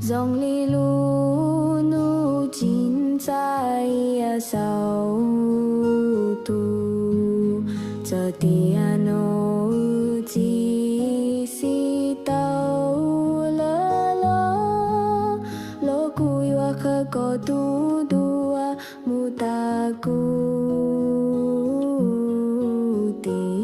Zoo li lub hnub tsis txawj saum ntuj, txawm tias hnub tsis xis tau lawm los, los kuv yuav qhawv koj tus ntuj mus tas kuv tiag.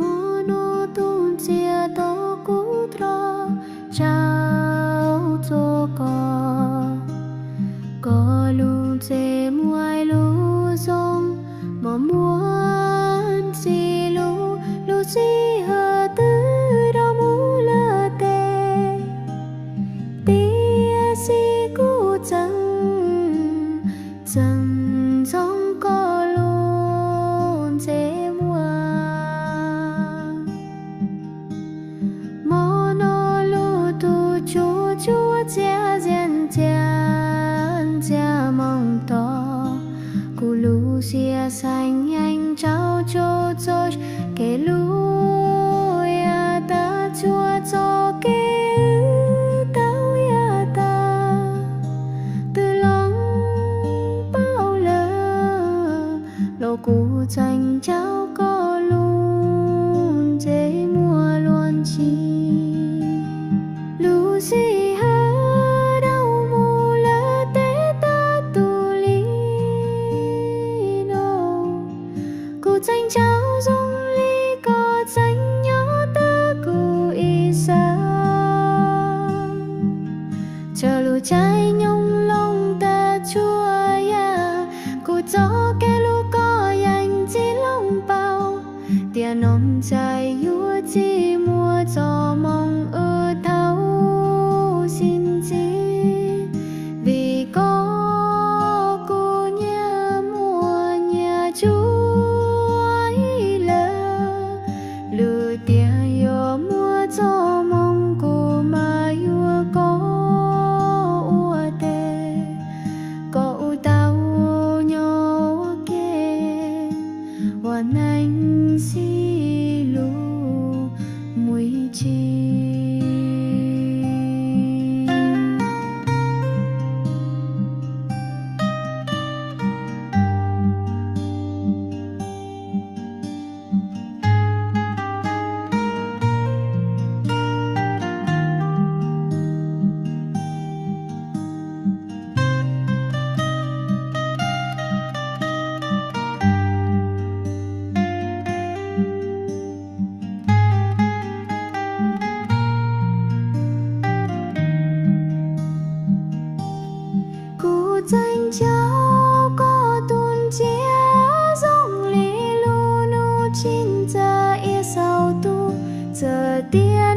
Hmo no tus ntxhias tau kuv rov tsaug txog koj, koj lub ntsej muag lub zoo mos muag ntxim hlub, lub sij hawm twb rov mus lawm tes, tiam sis kuv tseem txheem ntxoov koj lub ntsej muag. Hmo no lub tug tsuag tsuag txias zias ntxias ntxias moo tos, kuv lub siab xeeb yeej tsaug tsuag txog kev hlub yav tag, txhua txoj kev wb tau yav tag twb loov paum lawm, los kuv tseem nco koj lub ntsej muag luag ntsis. Lub sij hawm dhau mus lawm tes tab tus li no, kuv tseem nco zoo li koj tseem nyob ntawm kuv ib sab. Tsawg lub caij nyoog loo tas tsuas yam, kuv txoj kev hlub koj yeej tsis loov paum, tiam no ntshai yuav tsis muaj txoj moo wb tau sib ntsib. Vim koj kuv nyias muaj nyias tsuas ib leeg, lwm tiam yuav muaj txoj moo kuv mam yuav koj ua tes, kom wb tau nyob ua ke ua neej sib hlub mus ib txhis. Kuv tseem nco koj tus ntshiab zoo li lub hnub tsis txawj iab saum ntuj, txawm tias